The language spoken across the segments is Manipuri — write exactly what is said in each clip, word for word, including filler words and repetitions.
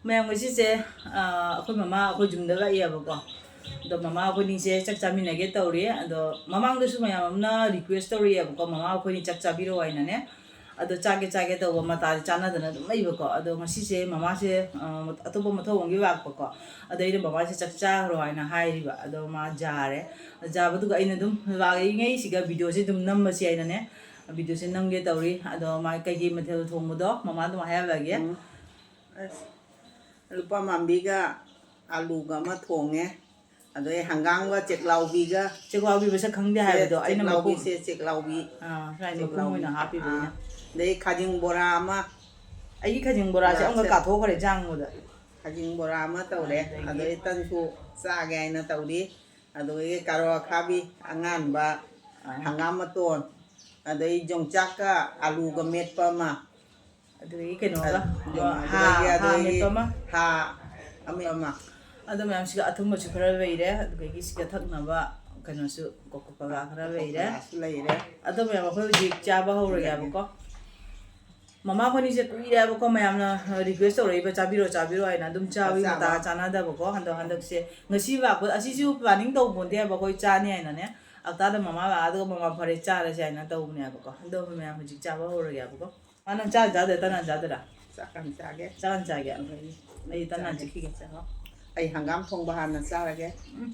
ꯃꯌꯥꯝ, ꯉꯁꯤꯁꯦ ꯑꯩꯈꯣꯏ ꯃꯃꯥ ꯑꯩꯈꯣꯏ ꯌꯨꯝꯗ ꯂꯥꯛꯏꯌꯦꯕꯀꯣ꯫ ꯑꯗꯣ ꯃꯃꯥ ꯑꯩꯈꯣꯏꯅꯤꯁꯦ ꯆꯥꯛ ꯆꯥꯃꯤꯟꯅꯒꯦ ꯇꯧꯔꯤ꯫ ꯑꯗꯣ ꯃꯃꯥꯡꯗꯁꯨ ꯃꯌꯥꯝ ꯑꯃꯅ ꯔꯤꯀ꯭ꯋꯦꯁ ꯇꯧꯔꯛꯑꯦꯕꯀꯣ, "ꯃꯃꯥ ꯑꯩꯈꯣꯏꯅꯤ ꯆꯥꯛ ꯆꯥꯕꯤꯔꯛꯑꯣ" ꯍꯥꯏꯅꯅꯦ꯫ ꯑꯗꯣ ꯆꯥꯒꯦ ꯆꯥꯒꯦ ꯇꯧꯕ ꯃꯇꯥꯗꯤ ꯆꯥꯟꯅꯗꯅ ꯑꯗꯨꯝ ꯂꯩꯕꯀꯣ꯫ ꯑꯗꯣ ꯉꯁꯤꯁꯦ ꯃꯃꯥꯁꯦ ꯑꯇꯣꯞꯄ ꯃꯊꯧ ꯑꯃꯒꯤ ꯂꯥꯛꯄꯀꯣ꯫ ꯑꯗ ꯑꯩꯅ ꯃꯃꯥꯁꯦ ꯆꯥꯛ ꯆꯥꯈ꯭ꯔꯣ ꯍꯥꯏꯅ ꯍꯥꯏꯔꯤꯕ꯫ ꯑꯗꯣ ꯃꯥ ꯌꯥꯔꯦ꯫ ꯌꯥꯕꯗꯨꯒ ꯑꯩꯅ ꯑꯗꯨꯝ ꯂꯥꯛꯏꯉꯩꯁꯤꯒ ꯚꯤꯗꯤꯑꯣꯁꯦ ꯑꯗꯨꯝ ꯅꯝꯕꯁꯦ ꯍꯥꯏꯅꯅꯦ ꯚꯤꯗꯤꯑꯣꯁꯦ ꯅꯝꯒꯦ ꯇꯧꯔꯤ꯫ ꯑꯗꯣ ꯃꯥ ꯀꯩꯀꯩ ꯃꯊꯦꯜ ꯊꯣꯡꯕꯗꯣ ꯃꯃꯥ ꯑꯗꯨꯝ ꯍꯥꯏꯍꯜꯂꯒꯦ꯫ ꯎꯝ꯫ ꯑꯁ, ꯂꯨꯄꯥ ꯃꯥꯟꯕꯤꯒ ꯑꯂꯨꯒ ꯑꯃ ꯊꯣꯡꯉꯦ꯫ ꯑꯗꯩ ꯍꯪꯒꯥꯝꯒ ꯆꯦꯛꯂꯥꯎꯕꯤꯒ꯫ ꯆꯦꯛꯂꯥꯎꯕꯤ ꯃꯁꯛ ꯈꯪꯗꯦ ꯍꯥꯏꯕꯗꯣ ꯑꯩꯅ ꯃꯈꯣꯡ ꯆꯦꯛꯂꯥꯎꯕꯤꯁꯦ, ꯆꯦꯛꯂꯥꯎꯕꯤ꯫ ꯑꯥ, ꯁ꯭ꯋꯥꯏ ꯃꯈꯣꯡ ꯆꯦꯛꯂꯥꯎꯕꯤ꯫ ꯑꯣꯏꯅ ꯍꯥꯞꯄꯤꯕ ꯑꯥ꯫ ꯑꯩꯅ꯫ ꯑꯗꯩ ꯈꯥꯖꯤꯡ ꯕꯣꯔꯥ ꯑꯃ꯫ ꯑꯩꯒꯤ ꯈꯥꯖꯤꯡ ꯕꯣꯔꯥꯁꯦ ꯕꯣꯔꯥꯁꯦ꯫ ꯑꯃꯨꯛꯀ ꯀꯥꯊꯣꯛꯈ꯭ꯔꯦ ꯆꯥꯡꯕꯗ꯫ ꯈꯥꯖꯤꯡ ꯕꯣꯔꯥ ꯑꯃ ꯇꯧꯔꯦ꯫ ꯑꯗꯒꯤ ꯑꯗꯩ ꯇꯟꯁꯨ ꯆꯥꯒꯦ ꯍꯥꯏꯅ ꯇꯧꯔꯤ꯫ ꯑꯗꯨꯗꯒꯤ ꯀꯥꯔꯣꯠ ꯑꯈꯥꯕꯤ ꯑꯉꯥꯟꯕ, ꯑꯥ꯫ ꯍꯪꯒꯥꯝ ꯃꯇꯣꯟ, ꯑꯗꯩ ꯌꯣꯡꯆꯥꯛꯀ ꯑꯂꯨꯒ ꯃꯦꯠꯄ ꯑꯃ꯫ ꯑꯗꯨꯗꯒꯤ ꯀꯩꯅꯣꯒ, ꯑꯗꯨ-, ꯍꯥ-, ꯑꯗꯨꯗꯒꯤ, ꯍꯥ ꯑꯗꯨꯗꯒꯤ ꯃꯦꯠꯄ ꯑꯃ꯫ ꯍꯥ ꯑꯃꯦꯠꯄ ꯑꯃ꯫ ꯑꯗꯨ ꯃꯌꯥꯝꯁꯤꯒ ꯑꯊꯨꯝꯕꯁꯨ ꯈꯔ ꯂꯩꯔꯦ, ꯑꯗꯨꯗꯒꯤ ꯁꯤꯒ ꯊꯛꯅꯕ ꯀꯩꯅꯣꯁꯨ, ꯀꯣꯀꯣ ꯀꯣꯂꯥ ꯈꯔ ꯂꯩꯔꯦ꯫ ꯀꯣꯀꯣ ꯀꯣꯂꯥꯁꯨ ꯂꯩꯔꯦ꯫ ꯑꯗꯨ ꯃꯌꯥꯝ ꯑꯩꯈꯣꯏ ꯍꯧꯖꯤꯛ ꯆꯥꯕ ꯍꯧꯔꯒꯦꯕꯀꯣ꯫ ꯃꯃꯥ ꯑꯩꯈꯣꯏꯅꯤꯁꯦ ꯀꯨꯏꯔꯦꯕꯀꯣ, ꯃꯌꯥꯝꯅ ꯔꯤꯀ꯭ꯋꯦꯁ ꯇꯧꯔꯛꯏꯕ, "ꯆꯥꯕꯤꯔꯣ, ꯆꯥꯕꯤꯔꯣ" ꯍꯥꯏꯅ꯫ ꯑꯗꯨꯝ ꯆꯥꯕꯒꯤ ꯆꯥꯕ꯫ ꯃꯇꯥꯡ ꯆꯥꯟꯅꯗꯕꯀꯣ꯫ ꯍꯟꯗꯛ, ꯍꯟꯗꯛꯁꯦ ꯉꯁꯤ ꯂꯥꯛꯄ, ꯑꯁꯤꯁꯨ ꯄ꯭ꯂꯥꯅꯤꯡ ꯇꯧꯕ ꯄꯣꯟꯇꯦꯕ, ꯑꯩꯈꯣꯏ ꯆꯥꯅꯤ ꯍꯥꯏꯅꯅꯦ꯫ ꯍꯞꯇꯥꯗ ꯃꯃꯥ ꯂꯥꯛꯑꯒ ꯃꯃꯥ ꯐꯔꯦ ꯆꯥꯔꯁꯦ ꯍꯥꯏꯅ ꯇꯧꯕꯅꯦꯕꯀꯣ꯫ ꯑꯗꯣ ꯑꯩꯈꯣꯏ ꯃꯌꯥꯝ ꯍꯧꯖꯤꯛ ꯆꯥꯕ ꯍꯧꯔꯒꯦꯕꯀꯣ꯫ ꯃꯥ ꯅꯪ ꯆꯥ ꯆꯥꯗꯣꯏꯔꯥ, ꯇꯟ ꯍꯥꯟꯅ ꯆꯥꯗꯣꯏꯔꯥ? ꯆꯥꯛ ꯍꯥꯟꯅ ꯆꯥꯒꯦ꯫ ꯆꯥꯛ ꯍꯥꯟꯅ ꯆꯥꯒꯦ? ꯎꯝ꯫ ꯑꯩ ꯇꯟ ꯍꯥꯟꯅ ꯆꯥꯒꯦ꯫ ꯆꯤꯛꯈꯤꯒꯦ꯫ ꯆꯥꯔꯣ꯫ ꯑꯩ ꯍꯪꯒꯥꯝ ꯊꯣꯡꯕ ꯍꯥꯟꯅ ꯆꯥꯔꯒꯦ꯫ ꯎꯝ꯫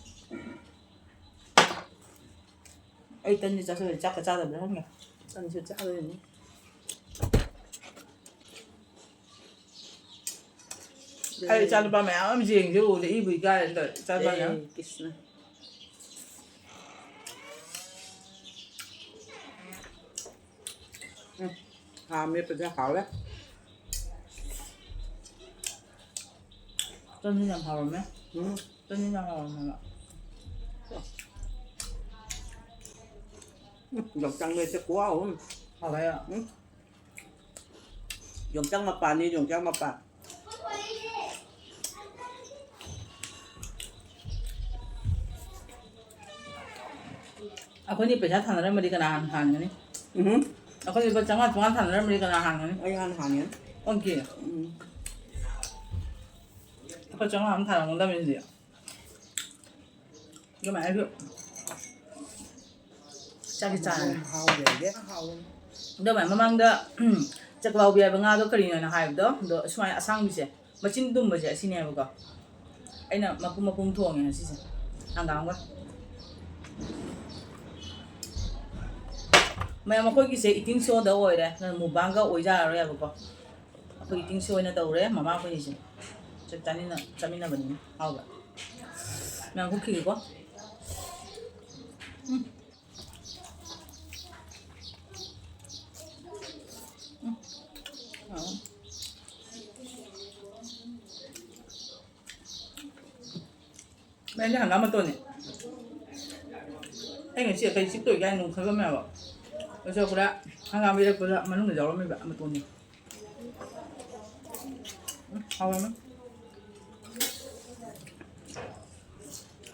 ꯑꯩ ꯇꯟꯗꯤ ꯆꯥꯁꯤꯜꯂꯦ, ꯆꯥꯛꯀ ꯆꯥꯗꯕ꯭ꯔꯥ ꯈꯪꯗꯦ꯫ ꯇꯟꯁꯨ ꯆꯥꯗꯣꯏꯅꯤ꯫ ꯑꯩ ꯏꯆꯥꯅꯨꯄꯥ ꯃꯌꯥꯝ ꯑꯃ ꯌꯦꯡꯁꯦ ꯎꯕꯗ ꯏꯕꯨ ꯏꯀꯥꯏꯔꯦ ꯇꯧꯔꯦ, ꯏꯆꯥꯅꯨꯄꯥ ꯃꯌꯥꯝ꯫ ꯖꯦ ꯀ꯭ꯔꯤꯁꯅ꯫ ꯎꯝ, ꯍꯥ ꯃꯦꯠꯄꯁꯦ ꯍꯥꯎꯔꯦ꯫ ꯇꯟꯁꯨ ꯌꯥꯝ ꯍꯥꯎꯔꯝꯃꯦ꯫ ꯎꯝ꯫ ꯇꯟꯁꯨ ꯌꯥꯝ ꯍꯥꯎꯔꯝꯃꯦꯕ꯫ ꯎꯝ, ꯌꯣꯡꯆꯥꯛ ꯃꯦꯠꯁꯦ ꯈꯨꯍꯥꯎ ꯑꯃ꯫ ꯍꯥꯎꯋꯦ꯫ ꯎꯝ꯫ ꯌꯣꯡꯆꯥꯛ ꯃꯄꯥꯟꯅꯤ, ꯌꯣꯡꯆꯥꯛ ꯃꯄꯥꯟ꯫ ꯑꯩꯈꯣꯏꯅꯤ ꯄꯩꯁꯥ ꯊꯥꯅꯔꯝꯃꯗꯤ ꯀꯅꯥ ꯍꯥꯟꯅ ꯍꯥꯟꯒꯅꯤ? ꯎꯝ꯫ ꯑꯩꯈꯣꯏ ꯂꯨꯄꯥ ꯆꯥꯝꯃꯉꯥ ꯆꯥꯝꯃꯉꯥ ꯊꯥꯅꯔꯝꯃꯗꯤ ꯀꯅꯥ ꯍꯥꯟꯒꯅꯤ? ꯑꯩ ꯍꯥꯟꯅ ꯍꯥꯟꯒꯅꯤ꯫ ꯑꯣꯀꯦ꯫ ꯎꯝ꯫ ꯂꯨꯄꯥ ꯆꯥꯝꯃꯉꯥ ꯑꯃ ꯊꯥꯔꯝꯒꯗꯕꯅꯤ ꯁꯤꯗꯤ꯫ ꯑꯗꯨꯃꯥꯏꯅ ꯑꯩꯁꯨ ꯆꯥꯛꯁꯤ ꯆꯥꯔꯒꯦ꯫ ꯍꯥꯎ ꯂꯩꯔꯦ ꯍꯥꯎ꯫ ꯑꯗꯨꯃꯥꯏꯅ ꯃꯃꯥꯡꯗ ꯆꯥꯛꯂꯥꯎꯕꯤ ꯍꯥꯏꯕ ꯉꯥꯗꯣ ꯀꯔꯤꯅꯣꯅ ꯍꯥꯏꯕꯗꯣ, ꯑꯗꯣ ꯁꯨꯃꯥꯏꯅ ꯑꯁꯥꯡꯕꯤꯁꯦ, ꯃꯆꯤꯟ ꯇꯨꯝꯕꯁꯦ ꯑꯁꯤꯅꯦꯕꯀꯣ꯫ ꯑꯩꯅ ꯃꯄꯨꯝ ꯃꯄꯨꯝ ꯊꯣꯡꯉꯦ ꯉꯁꯤꯁꯦ, ꯍꯪꯒꯥꯝꯒ꯫ ꯃꯌꯥꯝ ꯑꯩꯈꯣꯏꯒꯤꯁꯦ ꯏꯇꯤꯡ ꯁꯣꯗ ꯑꯣꯏꯔꯦ, ꯃꯨꯕꯥꯡꯒ ꯑꯣꯏꯖꯔꯔꯣꯏꯕꯀꯣ꯫ ꯑꯩꯈꯣꯏ ꯏꯇꯤꯡ ꯁꯣ ꯑꯣꯏꯅ ꯇꯧꯔꯦ ꯃꯃꯥ ꯑꯩꯈꯣꯏꯅꯤꯁꯦ꯫ ꯆꯥꯛ ꯆꯥꯃꯤꯟꯅ ꯆꯥꯃꯤꯟꯅꯕꯅꯤꯅ ꯍꯥꯎꯕ꯭ꯔꯥ? ꯃꯌꯥꯝ ꯍꯨꯛꯈꯤꯒꯦꯀꯣ꯫ ꯎꯝ꯫ ꯎꯝ꯫ ꯍꯥꯎ꯫ ꯃꯥꯏꯗꯤ ꯍꯪꯒꯥꯝ ꯃꯇꯣꯟꯅꯤ꯫ ꯑꯩ ꯉꯁꯤ ꯑꯇꯩ ꯆꯤꯛꯇꯣꯏ ꯀꯥꯏꯅ ꯑꯗꯨꯝ ꯈꯜꯂꯝꯃꯦꯕ꯫ ꯑꯗꯨꯁꯨ ꯄꯨꯔꯥ ꯍꯪꯒꯥꯝ ꯂꯩꯔꯛꯄꯗ ꯃꯅꯨꯡꯗ ꯌꯥꯎꯔꯝꯃꯤꯕ ꯃꯇꯣꯟꯅꯤ꯫ ꯎꯝ, ꯍꯥꯎꯔꯝꯃꯦ꯫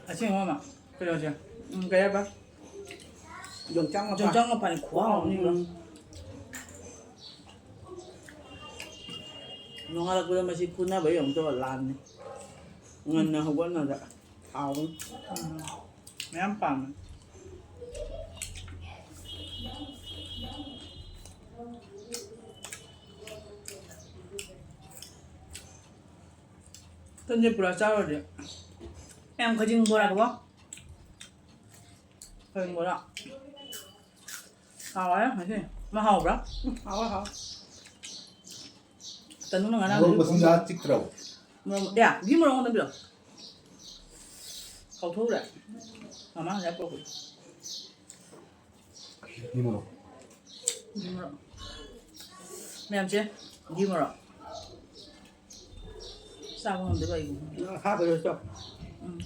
ꯑꯁꯦꯡꯕ ꯑꯃ ꯀꯩꯅꯣꯁꯦ꯫ ꯎꯝ, ꯀꯩ ꯍꯥꯏꯕ? ꯌꯣꯡꯆꯥꯛ ꯃꯄꯥꯟ꯫ ꯌꯣꯡꯆꯥꯛ ꯃꯄꯥꯟ ꯈꯨꯍꯥꯎ ꯑꯃꯅꯤꯕ꯫ ꯎꯝ꯫ ꯅꯣꯡꯉꯥꯜꯂꯛꯄꯗ ꯃꯁꯤ ꯐꯨꯅꯕ ꯌꯦꯡꯉꯨ ꯇꯧꯕ ꯂꯥꯟꯅꯤ꯫ ꯉꯟꯅ ꯍꯧꯒꯠꯅꯗ ꯍꯥꯎꯕꯅꯤ꯫ ꯎꯝ꯫ ꯃꯌꯥꯝ ꯄꯥꯝꯃꯦ꯫ ꯇꯟꯁꯦ ꯄꯨꯔꯥ ꯆꯥꯔꯨꯔꯗꯤ꯫ ꯃꯌꯥꯝ ꯈꯖꯤꯡ ꯕꯣꯔꯥꯗꯨꯀꯣ꯫ ꯈꯖꯤꯡ ꯕꯣꯔꯥ꯫ ꯍꯥꯎꯋꯦ ꯉꯁꯤ꯫ ꯃꯥ ꯍꯥꯎꯕ꯭ꯔꯥ? ꯎꯝ, ꯍꯥꯎꯋꯦ, ꯍꯥꯎꯋꯦ꯫ ꯇꯅꯨꯅ ꯃꯣꯔꯣꯛ ꯉꯔꯥꯡ ꯃꯆꯤꯟꯖꯥꯛ ꯆꯤꯛꯇ꯭ꯔꯕ? ꯃꯣꯔꯣꯛ, ꯑꯦ, ꯘꯤ ꯃꯣꯔꯣꯛ ꯑꯝꯇ ꯄꯤꯔꯛꯑꯣ꯫ ꯀꯥꯎꯊꯣꯛꯎꯔꯦ꯫ ꯃꯃꯥ ꯉꯁꯥꯏ ꯄꯨꯔꯛꯄꯗꯣ꯫ ꯘꯤ ꯃꯣꯔꯣꯛ꯫ ꯘꯤ ꯃꯣꯔꯣꯛ꯫ ꯃꯌꯥꯝꯁꯦ, ꯘꯤ ꯃꯣꯔꯣꯛ꯫ ꯆꯥꯕ ꯉꯝꯗꯦꯕ ꯑꯩꯒꯤ꯫ ꯅꯪ ꯍꯥꯞꯄꯗꯁꯨ ꯎꯝ꯫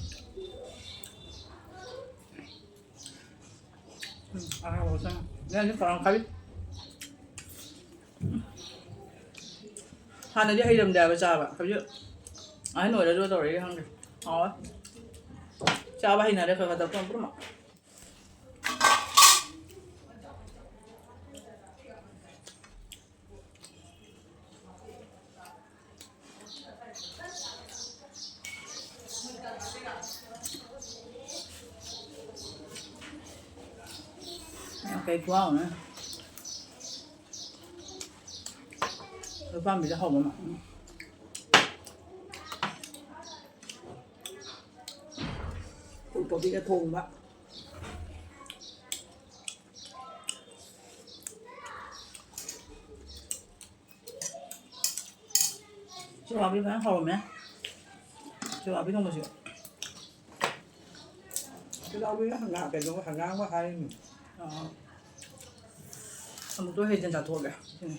ꯎꯝ, ꯑꯍꯥꯎꯕ ꯆꯪꯉꯦ꯫ ꯅꯪꯁꯨ ꯀꯥꯔꯣꯟ ꯈꯜꯂꯤ꯫ ꯍꯥꯟꯅꯗꯤ ꯍꯩꯔꯝꯗꯦ ꯍꯥꯏꯕ ꯆꯥꯕ꯫ ꯍꯧꯖꯤꯛ ꯑꯍꯟ ꯑꯣꯏꯔꯁꯨ ꯇꯧꯔꯛꯏꯔꯥ ꯈꯪꯗꯦ꯫ ꯍꯥꯎꯋꯦ꯫ ꯆꯥꯕ ꯍꯩꯅꯔꯦ ꯈꯔ ꯈꯔ ꯇꯧꯔꯛꯄ ꯄꯨꯝꯅꯃꯛ꯫ ꯀꯩ ꯈꯨꯍꯥꯎꯅꯣ꯫ ꯂꯨꯄꯥꯝꯕꯤꯗ ꯍꯧꯕ ꯑꯃ꯫ ꯎꯝ꯫ ꯐꯨꯜ ꯀꯣꯕꯤꯒ ꯊꯣꯡꯕ꯫ ꯁꯤ ꯋꯥꯕꯤ ꯐꯖꯅ ꯍꯧꯔꯝꯃꯦ꯫ ꯁꯤ ꯋꯥꯕꯤ ꯊꯣꯡꯕꯁꯤ꯫ ꯁꯤ ꯋꯥꯕꯤ ꯍꯪꯒꯥꯝ, ꯀꯩꯅꯣ, ꯍꯪꯒꯥꯝꯒ ꯍꯥꯏꯔꯤꯅꯤ꯫ ꯑꯥ꯫ ꯑꯃꯨꯛꯇ ꯍꯦꯟꯖꯤꯟ ꯆꯥꯊꯣꯛꯑꯒꯦ꯫ ꯁꯤꯅꯤ꯫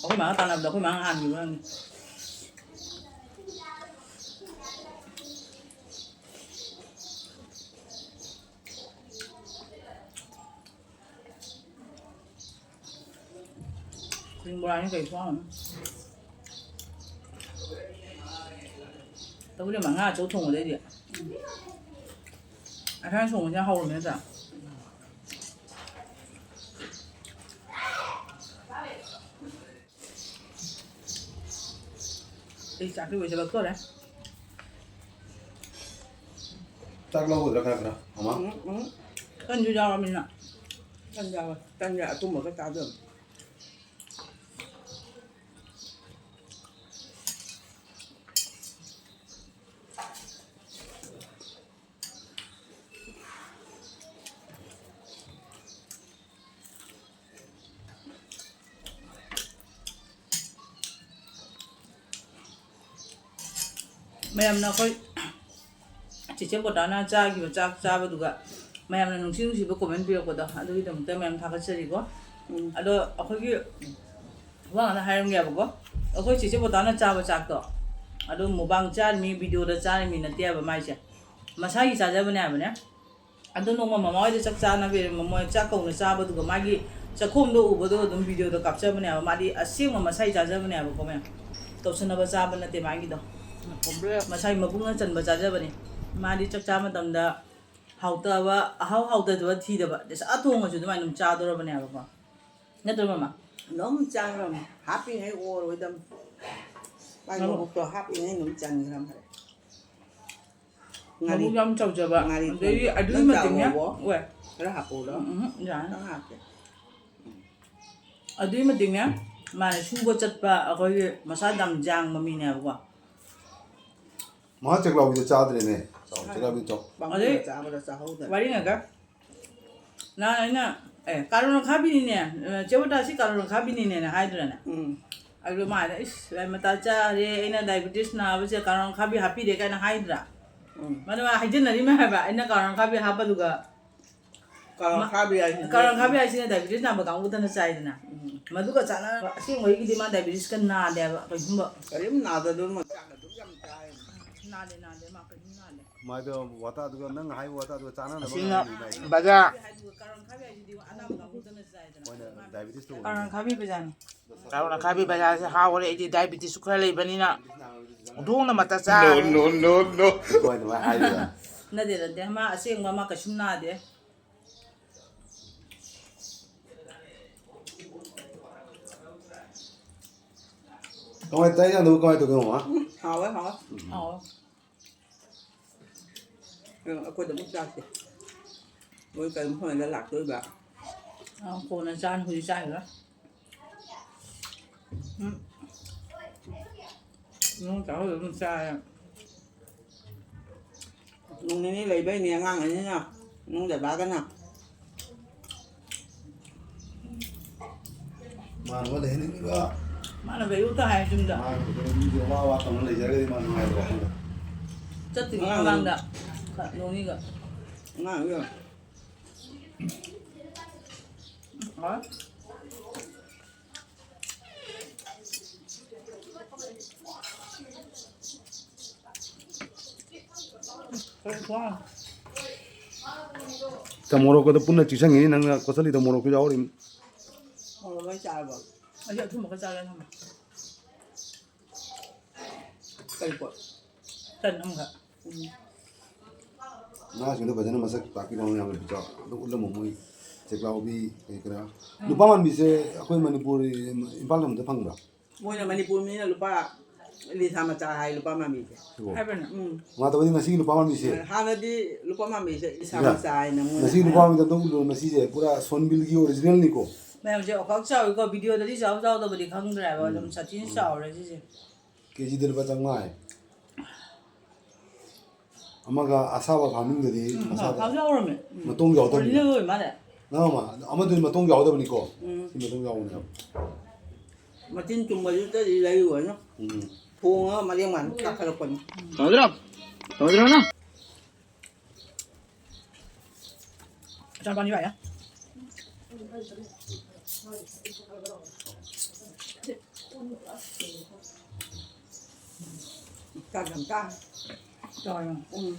ꯑꯩꯈꯣꯏ ꯃꯥꯒ ꯇꯥꯟꯅꯕꯗ ꯑꯩꯈꯣꯏ ꯃꯥꯅ ꯍꯥꯟꯈꯤꯕ ꯑꯣꯏꯔꯝꯅꯤ꯫ ꯈꯨꯅꯤꯡ ꯕꯣꯔꯥꯅꯤ ꯀꯩ ꯈꯨꯍꯥꯎꯅꯣ꯫ ꯇꯧꯕꯨꯗꯤ ꯃꯉꯥ ꯑꯆꯧ ꯊꯣꯡꯕꯗꯩꯗꯤ꯫ ꯑꯁꯥꯏ ꯊꯣꯡꯕꯁꯤꯅ ꯍꯧꯔꯝꯃꯦ ꯅꯠꯇ꯭ꯔꯥ? ꯑꯩ ꯆꯥꯛꯇꯤ ꯂꯣꯏꯁꯤꯜꯂꯛꯇꯣꯔꯦ꯫ ꯆꯥꯛ ꯂꯧꯒꯗ꯭ꯔꯥ ꯈꯔ ꯈꯔ, ꯃꯃꯥ? ꯎꯝ, ꯎꯝ꯫ ꯇꯟꯁꯨ ꯌꯥꯎꯔꯃꯤꯅ꯫ ꯇꯟ ꯌꯥꯎꯋꯦ꯫ ꯇꯟꯒ ꯑꯊꯨꯝꯕꯒ ꯆꯥꯗꯣꯏꯅꯤ꯫ ꯃꯌꯥꯝꯅ ꯑꯩꯈꯣꯏ ꯆꯦꯆꯦ ꯀꯣꯇꯥꯅ ꯆꯥꯈꯤꯕ ꯆꯥꯛ ꯆꯥꯕꯗꯨꯒ ꯃꯌꯥꯝꯅ ꯅꯨꯡꯁꯤ ꯅꯨꯡꯁꯤꯕ comment ꯄꯤꯔꯛꯄꯗꯣ, ꯑꯗꯨꯒꯤꯗꯃꯛꯇ ꯃꯌꯥꯝ ꯊꯥꯒꯠꯆꯔꯤꯀꯣ꯫ ꯎꯝ꯫ ꯑꯗꯣ ꯑꯩꯈꯣꯏꯒꯤ ꯋꯥ ꯉꯥꯛꯇ ꯍꯥꯏꯔꯝꯒꯦꯕꯀꯣ꯫ ꯑꯩꯈꯣꯏ ꯆꯦꯆꯦ ꯀꯣꯇꯥꯅ ꯆꯥꯕ ꯆꯥꯛꯇꯣ, ꯑꯗꯨ mukbang ꯆꯥꯔꯤꯃꯤ, video ꯗ ꯆꯥꯔꯤꯃꯤ ꯅꯠꯇꯦ ꯍꯥꯏꯕ ꯃꯥꯏꯁꯦ꯫ ꯃꯁꯥꯒꯤ ꯆꯥꯖꯕꯅꯦ ꯍꯥꯏꯕꯅꯦ꯫ ꯑꯗꯣ ꯅꯣꯡꯃ ꯃꯃꯥ ꯍꯣꯏꯗ ꯆꯥꯛ ꯆꯥꯅꯕꯤꯔꯝꯃꯣ, ꯃꯣꯏ ꯆꯥꯛ ꯀꯧꯅ ꯆꯥꯕꯗꯨꯒ ꯃꯥꯒꯤ ꯆꯥꯛꯈꯣꯝꯗꯣ ꯎꯕꯗꯣ ꯑꯗꯨꯝ video ꯗ ꯀꯥꯞꯆꯕꯅꯦꯕ꯫ ꯃꯥꯗꯤ ꯑꯁꯦꯡꯕ ꯃꯁꯥꯒꯤ ꯆꯥꯖꯕꯅꯦꯕꯀꯣ ꯃꯌꯥꯝ꯫ ꯇꯧꯁꯟꯅꯕ ꯆꯥꯕ ꯅꯠꯇꯦ ꯃꯥꯒꯤꯗꯣ꯫ ꯀꯣꯝꯕ꯭ꯔꯦ꯫ ꯃꯁꯥꯒꯤ ꯃꯕꯨꯛꯅ ꯆꯟꯕ ꯆꯥꯖꯕꯅꯦ꯫ ꯃꯥꯗꯤ ꯆꯥꯛ ꯆꯥꯕ ꯃꯇꯝꯗ ꯍꯥꯎꯇꯕ, ꯑꯍꯥꯎ ꯍꯥꯎꯇꯗꯕ ꯊꯤꯗꯕ꯫ ꯗꯁꯥ ꯊꯣꯡꯉꯁꯨ ꯑꯗꯨꯃꯥꯏꯅ ꯑꯗꯨꯝ ꯆꯥꯗꯣꯔꯕꯅꯦꯕꯀꯣ꯫ ꯅꯠꯇ꯭ꯔꯣ ꯃꯃꯥ? ꯑꯗꯨꯝ ꯆꯥꯈ꯭ꯔꯕꯅꯤ꯫ ꯍꯥꯞꯄꯤꯉꯩ ꯑꯣꯔꯣꯏꯗꯕꯅꯤ꯫ ꯃꯥꯏ ꯃꯕꯨꯛ ꯃꯕꯨꯛꯇꯣ ꯍꯥꯞꯄꯤꯉꯩ ꯑꯗꯨꯝ ꯆꯟꯈ꯭ꯔꯕꯅꯤ꯫ ꯉꯥꯔꯤ꯫ ꯃꯕꯨꯛ ꯌꯥꯝ ꯆꯥꯎꯖꯕ꯫ ꯉꯥꯔꯤ ꯑꯗꯩꯗꯤ ꯊꯣꯡꯕ꯫ ꯑꯗꯨꯒꯤ ꯅꯪ ꯃꯇꯤꯛꯅꯦ꯫ ꯆꯥꯎꯕꯣ? ꯑꯣꯏ꯫ ꯈꯔ ꯍꯥꯞꯄꯛꯎꯔꯣ? ꯎꯝ, ꯎꯝ, ꯌꯥꯔꯦ꯫ ꯈꯔ ꯍꯥꯞꯀꯦ꯫ ꯑꯗꯨꯒꯤ ꯃꯇꯤꯛꯅꯦ꯫ ꯃꯥꯅ ꯁꯨꯡꯕ ꯆꯠꯄ ꯑꯩꯈꯣꯏꯒꯤ ꯃꯁꯥ ꯌꯥꯝ ꯌꯥꯡꯕ ꯃꯤꯅꯦꯕꯀꯣ꯫ ꯃꯍꯥ ꯆꯦꯛꯂꯥꯎꯕꯤꯗ ꯆꯥꯗ꯭ꯔꯦꯅꯦ꯫ ꯆꯥꯎ, ꯆꯦꯛꯂꯥꯎꯕꯤ ꯆꯥꯎ꯫ ꯄꯥꯝꯃꯨꯗ꯭ꯔꯣ ꯑꯗꯩ ꯆꯥꯕꯗ ꯆꯥꯍꯧꯗꯅ? ꯋꯥꯔꯤꯉꯩꯗ ꯅꯍꯥꯟ ꯑꯩꯅ, "ꯑꯦ, ꯀꯥꯔꯣꯟ ꯑꯈꯥꯕꯤꯅꯤꯅꯦ, ꯑ, ꯆꯦ ꯕꯣꯇꯥ, ꯁꯤ ꯀꯥꯔꯣꯟ ꯑꯈꯥꯕꯤꯅꯤꯅꯦꯅ" ꯍꯥꯏꯗ꯭ꯔꯅꯦ? ꯎꯝ꯫ ꯑꯗꯨ ꯃꯥꯅ, "ꯏꯁ, ꯃꯇꯥ ꯆꯥꯔꯦ, ꯑꯩꯅ diabetes ꯅꯥꯕꯁꯦ ꯀꯥꯔꯣꯟ ꯑꯈꯥꯕꯤ ꯍꯥꯞꯄꯤꯔꯦ" ꯀꯥꯏꯅ ꯍꯥꯏꯗ꯭ꯔꯥ? ꯎꯝ꯫ ꯃꯗꯨ ꯃꯥ ꯍꯥꯏꯖꯟꯅꯔꯤꯃꯦ ꯍꯥꯏꯕ, ꯑꯩꯅ ꯀꯥꯔꯣꯟ ꯑꯈꯥꯕꯤ ꯍꯥꯞꯄꯗꯨꯒ ꯀꯥꯔꯣꯟ ꯃ-, ꯑꯈꯥꯕꯤ ꯍꯥꯏꯁꯤꯗꯤ ꯀꯥꯔꯣꯟ ꯑꯈꯥꯕꯤ ꯍꯥꯏꯁꯤꯅ diabetes ꯅꯥꯕ ꯀꯥꯡꯕꯨꯗꯅ ꯆꯥꯏꯗꯅ꯫ ꯎꯝ꯫ ꯃꯗꯨꯒ ꯆꯥꯟꯅ-, ꯑꯁꯦꯡꯕꯒꯤꯗꯤ ꯃꯥ diabetes ꯀ ꯅꯥꯗꯦ ꯍꯥꯏꯕ, ꯀꯩꯒꯨꯝꯕ꯫ ꯀꯔꯤꯝ ꯅꯥꯗꯗꯨꯅ ꯆꯥꯛ ꯑꯗꯨꯝ ꯌꯥꯝ ꯆꯥꯏ꯫ ꯅꯥꯗꯦ, ꯅꯥꯗꯦ, ꯃꯥ ꯀꯔꯤꯝ ꯅꯥꯗꯦ꯫ ꯃꯥꯏꯗꯣ ꯋꯥꯇꯥꯗꯨꯒ ꯅꯪ ꯍꯥꯏꯕ ꯋꯥꯇꯥꯗꯨꯒ ꯆꯥꯟꯅꯅꯕ ꯑꯁꯤꯅ ꯉꯥꯡꯉꯤ ꯃꯥꯏꯗꯣ꯫ ꯕꯖꯥꯔ꯫ ꯀꯥꯔꯣꯟ ꯑꯈꯥꯕꯤ ꯍꯥꯏꯁꯤꯗꯤ ꯑꯅꯥꯕ ꯀꯥꯡꯕꯨꯗꯅ ꯆꯥꯏꯗꯅ꯫ ꯃꯣꯏꯅ diabetes ꯇꯧꯕ꯫ ꯀꯥꯔꯣꯟ ꯑꯈꯥꯕꯤ ꯕꯖꯥꯔꯅꯤ꯫ ꯀꯥꯔꯣꯟ ꯑꯈꯥꯕꯤ ꯕꯖꯥꯔꯁꯦ ꯍꯥꯎꯈꯔꯦ, ꯑꯩꯗꯤ diabetes ꯁꯨ ꯈꯔ ꯂꯩꯕꯅꯤꯅ ꯍꯧꯗꯣꯡꯅ ꯃꯇꯥ ꯆꯥꯔꯦ꯫ No, no, no, no. ꯑꯗꯨꯃꯥꯏꯅ ꯑꯗꯨꯃꯥꯏꯅ ꯍꯥꯏꯔꯤꯕ? ꯅꯠꯇꯦ, ꯅꯠꯇꯦ, ꯃꯥ ꯑꯁꯦꯡꯕ ꯃꯥ ꯀꯩꯁꯨꯝ ꯅꯥꯗꯦ꯫ ꯀꯃꯥꯏ ꯇꯥꯏ ꯌꯥꯗꯕ ꯀꯃꯥꯏ ꯇꯧꯒꯦ, ꯃꯃꯥ? ꯎꯝ, ꯍꯥꯎꯋꯦ, ꯍꯥꯎꯋꯦ꯫ ꯍꯥꯎꯋꯦ꯫ ꯑ, ꯑꯩꯈꯣꯏꯗ ꯑꯃꯨꯛ ꯆꯥꯁꯦ꯫ ꯃꯣꯏ ꯀꯔꯤꯝ ꯍꯣꯠꯅꯗ ꯂꯥꯛꯇꯣꯏꯕ꯫ ꯑ, ꯀꯣꯟꯅ ꯆꯥꯅꯤ, ꯍꯧꯖꯤꯛ ꯆꯥꯈꯤꯔꯣꯏ꯫ ꯎꯝ꯫ ꯅꯣꯡ ꯇꯥꯍꯧꯗ ꯑꯗꯨꯝ ꯆꯥꯔꯦ꯫ ꯅꯣꯡ ꯅꯤꯅꯤ ꯂꯩꯕꯩꯅꯦ ꯑꯉꯥꯡ ꯑꯅꯤꯅ, ꯅꯨꯡ ꯗꯗꯥꯒꯅ꯫ ꯃꯥꯅ ꯑꯃ ꯂꯩꯍꯟꯅꯤꯡꯉꯤꯕ꯫ ꯃꯥꯅ ꯂꯩꯌꯨꯇ ꯍꯥꯏ ꯌꯨꯝꯗ꯫ ꯃꯥꯅ ꯈꯛꯇꯅ ꯃꯤꯁꯦ ꯋꯥ ꯋꯥ ꯇꯧꯅ ꯂꯩꯖꯔꯒꯗꯤ ꯃꯥ ꯅꯨꯡꯉꯥꯏꯕ꯭ꯔꯥ ꯈꯪꯗꯦ꯫ ꯆꯠꯇ꯭ꯔꯤꯉꯩ ꯑꯉꯥꯡ ꯃꯃꯥꯡꯗ ꯅꯣꯡꯅꯤꯒ꯫ ꯑꯉꯥꯡꯗꯣ꯫ ꯎꯝ, ꯍꯣꯏ꯫ ꯃꯣꯔꯣꯛꯀꯗꯣ ꯄꯨꯟꯅ ꯆꯤꯛꯁꯟꯈꯤꯅꯤ, ꯅꯪꯅ ꯀꯣꯠꯁꯜꯂꯤꯗꯣ ꯃꯣꯔꯣꯛꯁꯨ ꯌꯥꯎꯔꯤꯝꯅꯤ꯫ ꯃꯣꯔꯣꯛ ꯂꯣꯏ ꯆꯥꯔꯕꯣ? ꯑꯩꯁꯨ ꯑꯊꯨꯝꯕ ꯈꯔ ꯆꯥꯒꯦ ꯊꯝꯃꯣ꯫ ꯀꯔꯤ ꯄꯣꯠ? ꯇꯟ ꯑꯃꯈꯛ꯫ ꯎꯝ꯫ ꯉꯥꯁꯤꯡꯗꯣ ꯐꯖꯅ ꯃꯁꯛ ꯇꯥꯛꯄꯤꯔꯝꯃꯣ, ꯌꯥꯝꯅ ꯄꯤꯖꯥꯎ ꯑꯗꯨ ꯎꯠꯂꯝꯃꯣ ꯃꯣꯏ꯫ ꯄꯨꯛꯂꯥꯎꯕꯤ, ꯀꯩ ꯀꯔꯥ꯫ ꯂꯨꯄꯥ ꯃꯥꯟꯕꯤꯁꯦ ꯑꯩꯈꯣꯏ ꯃꯅꯤꯄꯨꯔ, ꯏꯝꯐꯥꯜ ꯂꯝꯗ ꯐꯪꯕ꯭ꯔꯥ? ꯃꯣꯏꯅ ꯃꯅꯤꯄꯨꯔ ꯃꯤꯅ ꯂꯨꯄꯥ ꯂꯤꯁꯥ ꯃꯆꯥ ꯍꯥꯏ, ꯂꯨꯄꯥ ꯃꯥꯟꯕꯤꯁꯦ꯫ ꯁꯤꯕꯣ? ꯍꯥꯏꯕ꯭ꯔꯅꯦ? ꯎꯝ꯫ ꯃꯥ ꯇꯧꯕꯗꯤ ꯉꯁꯤꯒꯤ ꯂꯨꯄꯥ ꯃꯥꯟꯕꯤꯁꯦ? ꯍꯥꯟꯅꯗꯤ ꯂꯨꯄꯥ ꯃꯥꯟꯕꯤꯁꯦ ꯂꯤꯁꯥ ꯁꯤꯔꯥ? ꯃꯆꯥ ꯍꯥꯏꯅ ꯃꯣꯏꯅ ꯉꯁꯤꯒꯤ ꯂꯨꯄꯥ ꯍꯥꯏ꯫ ꯃꯥꯟꯕꯤꯗ ꯑꯝꯇ ꯎꯠꯂꯣ, ꯉꯁꯤꯁꯦ ꯄꯨꯔꯥ ꯁꯣꯟꯕꯤꯜꯒꯤ ꯑꯣꯔꯤꯖꯤꯅꯦꯜꯅꯤꯀꯣ꯫ ꯃꯌꯥꯝꯁꯦ ꯑꯣꯈꯥꯛ ꯆꯥꯎꯋꯤꯀꯣ, ꯚꯤꯗꯤꯑꯣꯗꯗꯤ ꯆꯥꯎ ꯆꯥꯎꯗꯕꯗꯤ ꯈꯪꯗ꯭ꯔꯦꯕ, ꯑꯗꯨꯝ ꯎꯝ꯫ ꯁꯥꯊꯤꯅ ꯎꯝ꯫ ꯆꯥꯎꯔꯦ ꯁꯤꯁꯦ꯫ ꯀꯦꯖꯤꯗ ꯂꯨꯄꯥ ꯆꯥꯝꯃꯉꯥ ꯍꯥꯏ꯫ ꯑꯃꯒ ꯑꯁꯥꯕ ꯐꯥꯔꯃꯤꯡꯗꯗꯤ ꯎꯝ, ꯑꯁꯥꯕ ꯐꯥꯕ ꯌꯥꯎꯔꯝꯃꯦ꯫ ꯎꯝ꯫ ꯃꯇꯣꯡ ꯌꯥꯎꯗꯕꯅꯤ꯫ ꯑꯣꯔꯤꯖꯤꯅꯦꯜ ꯑꯣꯏ ꯃꯥꯜꯂꯦ꯫ ꯅꯪ ꯑꯃ, ꯑꯃꯗꯨꯗꯤ ꯃꯇꯣꯡ ꯌꯥꯎꯗꯕꯅꯤꯀꯣ꯫ ꯎꯝ꯫ ꯁꯤ ꯃꯇꯣꯡ ꯌꯥꯎꯕꯅꯦꯕ꯫ ꯃꯆꯤꯟ ꯇꯨꯝꯕꯗꯨꯗꯗꯤ ꯂꯩꯔꯨꯔꯅꯨ꯫ ꯎꯝ꯫ ꯊꯣꯡꯉꯒ ꯃꯔꯦꯡ ꯃꯥꯟ ꯆꯥꯈꯠꯂꯛꯄꯅꯤ꯫ ꯇꯧꯗ꯭ꯔꯣ? ꯇꯧꯗ꯭ꯔꯣ ꯅꯪ? ꯆꯥꯕꯥꯅꯤ ꯚꯥꯏ꯫ ꯆꯥꯛ ꯌꯥꯝ ꯆꯥ꯫ ꯆꯥꯎ ꯌꯥꯝ꯫ ꯎꯝ꯫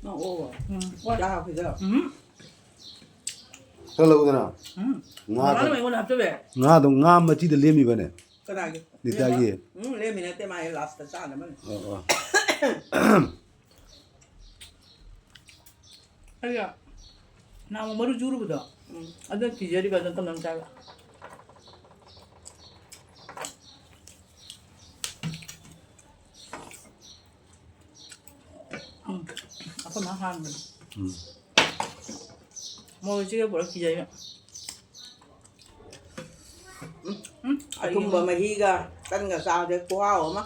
ꯅꯪ ꯑꯣꯛꯑꯣ꯫ ꯎꯝ꯫ ꯆꯥ ꯍꯥꯞꯈꯤꯗ꯫ ꯎꯝ꯫ ꯈꯔ ꯂꯧꯗꯅ꯫ ꯎꯝ꯫ ꯉꯥ ꯃꯃꯥꯅ ꯈꯔ-, ꯑꯩꯉꯣꯟꯗ ꯍꯥꯞꯆꯜꯂꯦ꯫ ꯉꯥꯗꯣ ꯉꯥ ꯃꯆꯤꯗ ꯂꯦꯝꯃꯤꯕꯅꯦ꯫ ꯀꯅꯥꯒꯤ? ꯅꯤꯇꯥꯒꯤ꯫ ꯎꯝ, ꯂꯦꯝꯃꯤ ꯅꯠꯇꯦ, ꯃꯥꯒꯤ ꯂꯥꯁꯇ ꯆꯥꯅꯕꯅꯤ꯫ ꯑꯣ, ꯑꯣ꯫ ꯑꯩꯒ ꯅꯍꯥꯟꯃꯨꯛ ꯃꯔꯨ ꯆꯨꯔꯨꯕꯗꯣ, ꯎꯝ꯫ ꯑꯗꯨ ꯊꯤꯖꯔꯤꯕ ꯑꯗꯨꯝ ꯀꯝ ꯀꯝ ꯆꯥꯏꯕ꯫ ꯎꯝ, ꯑꯩꯈꯣꯏ ꯃꯥ ꯍꯥꯟꯕꯅꯤ꯫ ꯎꯝ꯫ ꯃꯣꯔꯣꯛꯁꯤꯒ ꯄꯨꯂꯞ ꯊꯤꯖꯔꯤꯕ꯫ ꯎꯝ, ꯎꯝ, ꯑꯊꯨꯝꯕ ꯀꯔꯤꯅꯣ? ꯃꯍꯤꯒ ꯇꯟꯒ ꯆꯥꯕꯗꯤ ꯈꯨꯍꯥꯎ ꯑꯃ꯫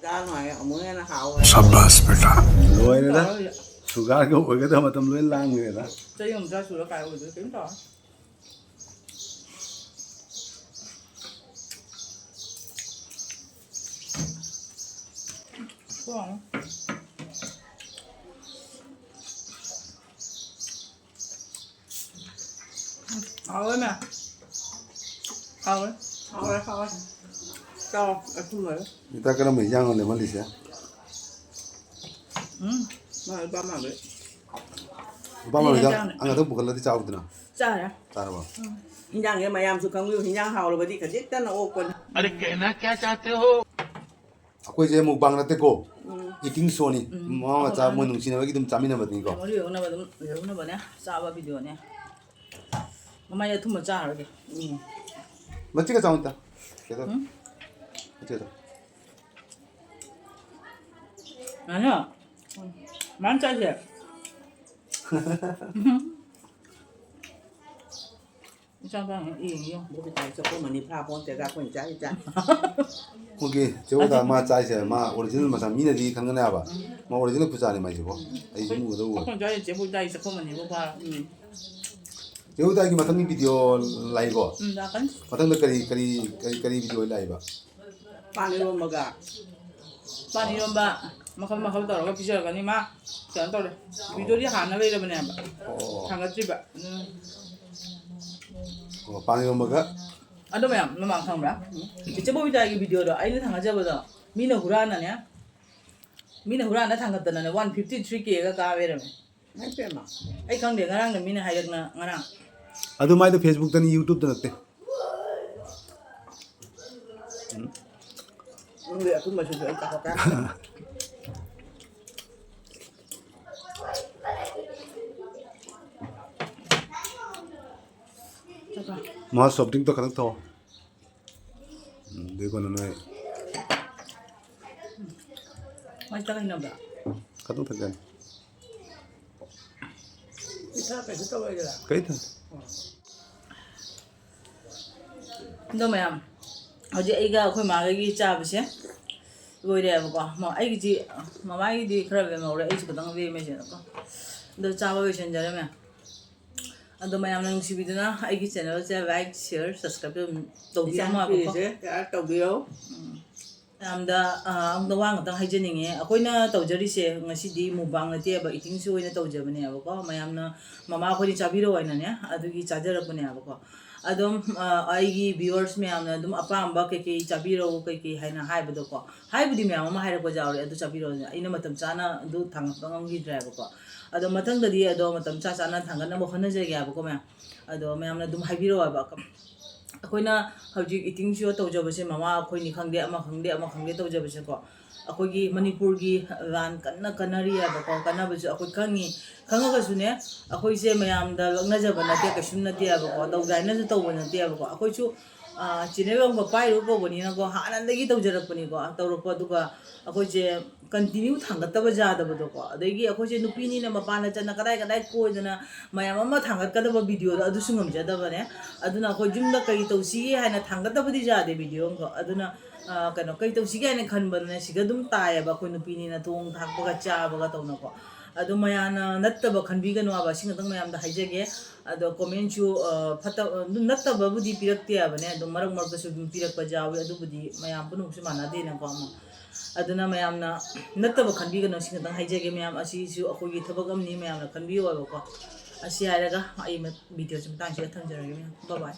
ꯆꯥ ꯅꯨꯡꯉꯥꯏ, ꯑꯃꯨꯛ ꯍꯦꯟꯅ ꯍꯥꯎꯋꯦ꯫ ꯁꯕꯥꯁ ꯕꯦꯇꯥ꯫ ꯂꯣꯏꯔꯦꯗ꯫ ꯇꯧꯔꯣꯏ꯫ ꯁꯨꯒꯔꯒ ꯑꯣꯏꯒꯗꯕ ꯃꯇꯝ ꯂꯣꯏ ꯂꯥꯡꯈ꯭ꯔꯦꯗ꯫ ꯆꯍꯤ ꯍꯨꯝꯐꯨꯇꯔꯥ ꯁꯨꯔ ꯀꯥꯏ ꯑꯣꯏꯗꯣꯏ? ꯀꯩꯝ ꯇꯧꯔꯣꯏ꯫ ꯊꯣꯡꯉꯦ꯫ ꯍꯥꯎꯋꯦ ꯃꯌꯥꯝ꯫ ꯍꯥꯎꯋꯦ꯫ ꯍꯥꯎꯔꯦ, ꯍꯥꯎꯔꯦ꯫ ꯆꯥꯎ, ꯑꯊꯨꯝꯕꯗꯣ꯫ ꯏꯇꯥ ꯀꯔꯝꯕ ꯏꯟꯖꯥꯡꯅꯣ ꯂꯦꯝꯍꯜꯂꯤꯁꯦ? ꯎꯝ, ꯃꯥ ꯂꯨꯄꯥ ꯃꯥꯟꯕꯩ꯫ ꯂꯨꯄꯥ ꯃꯥꯟꯕꯤꯗ ꯑꯩꯅ ꯆꯥꯅ-, ꯑꯪ ꯑꯗꯨꯝ ꯄꯨꯈꯠꯂꯗꯤ ꯆꯥꯎꯗꯅ꯫ ꯆꯥꯔꯦ꯫ ꯆꯥꯔꯕꯣ? ꯎꯝ꯫ ꯏꯟꯖꯥꯡꯁꯦ ꯃꯌꯥꯝꯁꯨ ꯈꯪꯕꯤꯌꯨ, ꯏꯟꯖꯥꯡ ꯍꯥꯎꯔꯕꯗꯤ ꯈꯖꯤꯛꯇꯅ ꯑꯣꯛꯄꯅꯤ꯫ अरे कहना क्या चाहते हो? ꯑꯩꯈꯣꯏꯁꯦ mukbang ꯅꯠꯇꯦꯀꯣ, ꯎꯝ꯫ Eating showꯅꯤ꯫ ꯎꯝ꯫ ꯃꯃꯥ ꯃꯆꯥ ꯃꯣꯏ ꯅꯨꯡꯁꯤꯅꯕꯒꯤ ꯑꯗꯨꯝ ꯆꯥꯃꯤꯟꯅꯕꯅꯤꯀꯣ꯫ ꯃꯔꯨ ꯌꯧꯅꯕ ꯑꯗꯨꯝ ꯌꯧꯅꯕꯅꯦ, ꯆꯥꯕ videoꯅꯦ꯫ ꯃꯃꯥꯏ ꯑꯊꯨꯝꯕ ꯆꯥꯔꯒꯦ꯫ ꯎꯝ꯫ ꯃꯆꯤꯒ ꯆꯥꯎ ꯑꯝꯇ꯫ ꯀꯩꯗꯧ-, ꯎꯝ꯫ ꯃꯆꯤꯒ ꯆꯥꯎ꯫ ꯉꯥꯅꯨ꯫ ꯃꯥꯅ ꯆꯥꯏꯁꯦ꯫ ꯏꯆꯥ ꯆꯥꯅꯤ, ꯌꯦꯡꯉꯤ ꯌꯦꯡꯉꯨ꯫ ꯕꯣꯕꯤꯇꯥꯒꯤ ꯆꯥꯛꯈꯨꯝ ꯑꯅꯤ ꯐꯥ ꯄꯣꯟꯇꯦꯗ ꯑꯩꯈꯣꯏꯅ ꯆꯥꯔꯤ ꯆꯥꯛ꯫ ꯑꯩꯈꯣꯏꯒꯤ ꯆꯦ ꯕꯣꯕꯤꯇꯥ ꯃꯥ ꯆꯥꯏꯁꯦ, ꯃꯥ original ꯃꯁꯥ ꯃꯤꯅꯗꯤ ꯈꯪꯒꯅꯤ ꯍꯥꯏꯕ꯫ ꯃꯥ original ꯈꯨꯆꯥꯅꯤ ꯃꯥꯏꯁꯤꯕꯣ꯫ ꯑꯩꯁꯨ ꯎꯗꯕ ꯎꯔꯦ꯫ ꯑꯩꯈꯣꯏꯅ ꯆꯥꯔꯤ ꯆꯦ ꯕꯣꯕꯤꯇꯥꯒꯤ ꯆꯥꯛꯈꯨꯝ ꯑꯅꯤꯕꯨ ꯐꯥꯔ꯫ ꯎꯝ꯫ ꯆꯦ ꯕꯣꯕꯤꯇꯥꯒꯤ ꯃꯊꯪꯒꯤ video ꯂꯥꯛꯏꯀꯣ? ꯎꯝ, ꯂꯥꯛꯀꯅꯤ꯫ ꯃꯊꯪꯗ ꯀꯔꯤ, ꯀꯔꯤ, ꯀꯔꯤ, ꯀꯔꯤ video ꯂꯥꯛꯏꯕ? ꯄꯥꯟ ꯏꯔꯣꯝꯕꯒ꯫ ꯄꯥꯟ ꯏꯔꯣꯝꯕ ꯃꯈꯜ ꯃꯈꯜ ꯇꯧꯔꯒ ꯄꯤꯖꯔꯛꯀꯅꯤ ꯃꯥ꯫ ꯀꯩꯅꯣ ꯇꯧꯔꯦ꯫ Videoꯗꯤ ꯍꯥꯟꯅ ꯂꯩꯔꯕꯅꯦꯕ꯫ ꯑꯣ꯫ ꯊꯥꯡꯒꯠꯇ꯭ꯔꯤꯕ꯫ ꯎꯝ꯫ ꯑꯣ, ꯄꯥꯟ ꯏꯔꯣꯝꯕꯒ꯫ ꯑꯗꯣ ꯃꯌꯥꯝ, ꯃꯃꯥꯡ ꯈꯪꯕ꯭ꯔꯥ? ꯆꯤꯆꯦ ꯕꯣꯕꯤꯇꯥꯒꯤ videoꯗꯣ ꯑꯩꯅ ꯊꯥꯡꯒꯠꯆꯕꯗꯣ ꯃꯤꯅ ꯍꯨꯔꯥꯟꯅꯅꯦ, ꯃꯤꯅ ꯍꯨꯔꯥꯟꯅ ꯊꯥꯡꯒꯠꯇꯅꯅꯦ, one fifty three Kꯒ ꯀꯥ ꯂꯩꯔꯝꯃꯦ꯫ ꯏꯃꯥꯏ ꯄꯦꯝꯃ꯫ ꯑꯩ ꯈꯪꯗꯦ, ꯉꯔꯥꯡꯅ ꯃꯤꯅ ꯍꯥꯏꯔꯛꯅ, ꯉꯔꯥꯡ꯫ ꯑꯗꯨ ꯃꯥꯏꯗꯣ Facebookꯇꯅꯤ, YouTubeꯇ ꯅꯠꯇꯦ꯫ ꯎꯝ꯫ ꯅꯪꯗꯤ ꯑꯊꯨꯝꯕꯁꯤꯁꯨ ꯑꯩ ꯆꯥꯊꯣꯛꯀꯦ꯫ ꯃꯥ soft drinkꯇꯣ ꯈꯇꯪ ꯊꯛꯑꯣ꯫ ꯎꯝ, ꯑꯗꯨꯏ ꯀꯣꯟꯅ ꯅꯣꯏ꯫ ꯃꯥꯏ ꯆꯥꯛ ꯍꯩꯅꯕ꯭ꯔꯥ? ꯈꯇꯪ ꯊꯛꯀꯦ꯫ ꯏꯁꯥ ꯀꯩꯁꯨ ꯇꯧꯔꯣꯏꯗ꯭ꯔꯥ? ꯀꯩ ꯊꯛ-? ꯑꯗꯣ ꯃꯌꯥꯝ, ꯍꯧꯖꯤꯛ ꯑꯩꯒ ꯑꯩꯈꯣꯏ ꯃꯥꯒꯒꯤ ꯆꯥꯕꯁꯦ ꯂꯣꯏꯔꯦꯕꯀꯣ꯫ ꯃ-, ꯑꯩꯒꯤꯗꯤ, ꯃꯃꯥꯒꯤꯗꯤ ꯈꯔ ꯂꯦꯝꯍꯧꯔꯦ, ꯑꯩꯁꯨ ꯈꯤꯇꯪ ꯂꯦꯝꯃꯦꯁꯦꯅꯀꯣ꯫ ꯑꯗꯣ ꯆꯥꯕ ꯂꯣꯏꯁꯤꯟꯖꯔꯦ ꯃꯌꯥꯝ꯫ ꯑꯗꯣ ꯃꯌꯥꯝꯅ ꯅꯨꯡꯁꯤꯕꯤꯗꯨꯅ ꯑꯩꯒꯤ channelꯁꯦ like, share, subscribe ꯑꯗꯨꯝ ꯇꯧꯕꯤꯔꯝꯃꯣ ꯍꯥꯏꯕꯀꯣ꯫ ꯏꯆꯥꯅꯨꯄꯤꯁꯦ ꯌꯥꯝ ꯇꯧꯕꯤꯔꯣ꯫ ꯎꯝ꯫ ꯃꯌꯥꯝꯗ, ꯑ, ꯑꯃꯨꯛꯇ ꯋꯥ ꯑꯃꯇꯪ ꯍꯥꯏꯖꯅꯤꯡꯉꯦ꯫ ꯑꯩꯈꯣꯏꯅ ꯇꯧꯖꯔꯤꯁꯦ ꯉꯁꯤꯗꯤ mukbang ꯅꯠꯇꯦꯕ, eating show ꯑꯣꯏꯅ ꯇꯧꯖꯕꯅꯦꯕꯀꯣ꯫ ꯃꯌꯥꯝꯅ ꯃꯃꯥ ꯑꯩꯈꯣꯏꯅ ꯆꯥꯕꯤꯔꯣ ꯍꯥꯏꯅꯅꯦ, ꯑꯗꯨꯒꯤ ꯆꯥꯖꯔꯛꯄꯅꯦꯕꯀꯣ꯫ ꯑꯗꯨꯝ, ꯑ, ꯑꯩꯒꯤ viewers ꯃꯌꯥꯝꯅ ꯑꯗꯨꯝ ꯑꯄꯥꯝꯕ ꯀꯩꯀꯩ ꯆꯥꯕꯤꯔꯛꯎ ꯀꯩꯀꯩ ꯍꯥꯏꯅ ꯍꯥꯏꯕꯗꯣꯀꯣ, ꯍꯥꯏꯕꯨꯗꯤ ꯃꯌꯥꯝ ꯑꯃ ꯍꯥꯏꯔꯛꯄ ꯌꯥꯎꯔꯦ, ꯑꯗꯨ ꯆꯥꯕꯤꯔꯛꯑꯣ꯫ ꯑꯩꯅ ꯃꯇꯝ ꯆꯥꯅ ꯑꯗꯨ ꯊꯥꯡꯒꯠꯄ ꯉꯝꯈꯤꯗ꯭ꯔꯦꯕꯀꯣ꯫ ꯑꯗꯣ ꯃꯊꯪꯗꯗꯤ ꯑꯗꯣ ꯃꯇꯝ ꯆꯥ ꯆꯥꯅ ꯊꯥꯡꯒꯠꯅꯕ ꯍꯣꯠꯅꯖꯒꯦ ꯍꯥꯏꯕꯀꯣ ꯃꯌꯥꯝ꯫ ꯑꯗꯣ ꯃꯌꯥꯝꯅ ꯑꯗꯨꯝ ꯍꯥꯏꯕꯤꯔꯛꯑꯣ ꯍꯥꯏꯕ꯫ ꯑꯩꯈꯣꯏꯅ ꯍꯧꯖꯤꯛ ꯏꯇꯤꯡ ꯁꯣ ꯇꯧꯖꯕꯁꯦ, ꯃꯃꯥ ꯑꯩꯈꯣꯏꯅꯤ ꯈꯪꯗꯦ, ꯑꯃ ꯈꯪꯗꯦ, ꯑꯃ ꯈꯪꯗꯦ ꯇꯧꯖꯕꯁꯦꯀꯣ, ꯑꯩꯈꯣꯏꯒꯤ ꯃꯅꯤꯄꯨꯔꯒꯤ ꯂꯥꯟ ꯀꯟꯅ ꯀꯟꯅꯔꯤꯑꯕꯀꯣ꯫ ꯀꯟꯅꯕꯁꯨ ꯑꯩꯈꯣꯏ ꯈꯪꯉꯤ꯫ ꯈꯪꯉꯒꯁꯨꯅꯦ, ꯑꯩꯈꯣꯏꯁꯦ ꯃꯌꯥꯝꯗ ꯂꯛꯅꯖꯕ ꯅꯠꯇꯦ, ꯀꯩꯁꯨꯝ ꯅꯠꯇꯦꯕꯀꯣ, ꯇꯧꯗꯥꯏꯅꯁꯨ ꯇꯧꯕ ꯅꯠꯇꯦꯕꯀꯣ꯫ ꯑꯩꯈꯣꯏꯁꯨ ꯆꯦꯅꯦꯜ ꯑꯃ ꯄꯥꯏꯔꯨꯕ ꯀꯧꯕꯅꯤꯅꯀꯣ, ꯍꯥꯟꯅꯗꯒꯤ ꯇꯧꯖꯔꯛꯄꯅꯤꯀꯣ, ꯇꯧꯔꯛꯄ꯫ ꯑꯗꯨꯒ ꯑꯩꯈꯣꯏꯁꯦ ꯀꯟꯇꯤꯅ꯭ꯌꯨ ꯊꯥꯡꯒꯠꯇꯕ ꯌꯥꯗꯕꯗꯣꯀꯣ꯫ ꯑꯗꯒꯤ ꯑꯩꯈꯣꯏꯁꯦ ꯅꯨꯄꯤꯅꯤꯅ ꯃꯄꯥꯟꯗ ꯆꯠꯅ ꯀꯗꯥꯏ ꯀꯗꯥꯏ ꯀꯣꯏꯗꯅ ꯃꯌꯥꯝ ꯑꯃ ꯊꯥꯡꯒꯠꯀꯗꯕ ꯚꯤꯗꯤꯑꯣꯗꯣ ꯑꯗꯨꯁꯨ ꯉꯝꯖꯗꯕꯅꯦ꯫ ꯑꯗꯨꯅ ꯑꯩꯈꯣꯏ ꯌꯨꯝꯗ ꯀꯔꯤ ꯇꯧꯁꯤꯒꯦ ꯍꯥꯏꯅ ꯊꯥꯡꯒꯠꯇꯕꯗꯤ ꯌꯥꯗꯦ ꯚꯤꯗꯤꯑꯣ ꯑꯃꯈꯛ꯫ ꯑꯗꯨꯅ ꯀꯩꯅꯣ, ꯀꯔꯤ ꯇꯧꯁꯤꯒꯦ ꯍꯥꯏꯅ ꯈꯟꯕꯗꯨꯅ ꯁꯤꯗ ꯑꯗꯨꯝ ꯇꯥꯏꯌꯦꯕ, ꯑꯩꯈꯣꯏ ꯅꯨꯄꯤꯅꯤꯅ ꯊꯣꯡ ꯊꯥꯛꯄꯒ ꯆꯥꯕꯒ ꯇꯧꯅꯀꯣ꯫ ꯑꯗꯣ ꯃꯌꯥꯝꯅ ꯅꯠꯇꯕ ꯈꯟꯕꯤꯒꯅꯨ ꯍꯥꯏꯕ, ꯑꯁꯤ ꯈꯛꯇꯪ ꯃꯌꯥꯝꯗ ꯍꯥꯏꯖꯒꯦ꯫ ꯑꯗꯣ ꯀꯣꯃꯦꯟꯁꯨ ꯐꯠꯇꯕ, ꯑꯗꯨꯝ ꯅꯠꯇꯕꯕꯨꯗꯤ ꯄꯤꯔꯛꯇꯦ ꯍꯥꯏꯕꯅꯦ, ꯑꯗꯨꯝ ꯃꯔꯛ ꯃꯔꯛꯇꯁꯨ ꯑꯗꯨꯝ ꯄꯤꯔꯛꯄ ꯌꯥꯎꯋꯤ꯫ ꯑꯗꯨꯕꯨꯗꯤ ꯃꯌꯥꯝ ꯄꯨꯝꯅꯃꯛꯁꯨ ꯃꯥꯟꯅꯗꯦꯅꯀꯣ꯫ ꯑꯃ ꯑꯗꯨꯅ ꯃꯌꯥꯝꯅ ꯅꯠꯇꯕ ꯈꯟꯕꯤꯒꯅꯨ, ꯁꯤ ꯈꯛꯇꯪ ꯍꯥꯏꯖꯒꯦ꯫ ꯃꯌꯥꯝ ꯑꯁꯤꯁꯨ ꯑꯩꯈꯣꯏꯒꯤ ꯊꯕꯛ ꯑꯃꯅꯤ, ꯃꯌꯥꯝꯅ ꯈꯟꯕꯤꯌꯨ ꯍꯥꯏꯕꯀꯣ꯫ ꯑꯁꯤ ꯍꯥꯏꯔꯒ ꯑꯩ ꯚꯤꯗꯤꯑꯣꯁꯤ ꯃꯇꯥꯡꯁꯤꯗ ꯊꯝꯖꯔꯒꯦ ꯃꯌꯥꯝ꯫ ꯕꯥꯏ ꯕꯥꯏ꯫